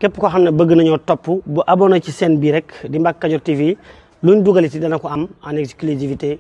képp koo xam ne bëgg nañoo topp bu abonné ci chaîne bi rek di Mbacke Kadior TV luñ dugaliti dana ko am en exclusivité.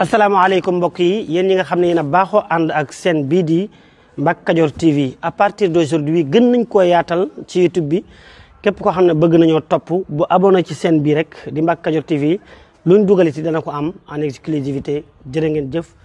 asalaamaaleykum mbokk yi yéen ñi nga xam ne yéen a baaxoo ànd ak chaîne bii di Mbacke Kadior TV à partir d'aujourd'hui gën nañ koo yaatal ci YouTube bi képp koo xam ne bëgg nañoo topp bu abonné ci chaîne bi rek di Mbacke Kadior TV luñ dugaliti dana ko am en exclusivité jërë ngeen jëf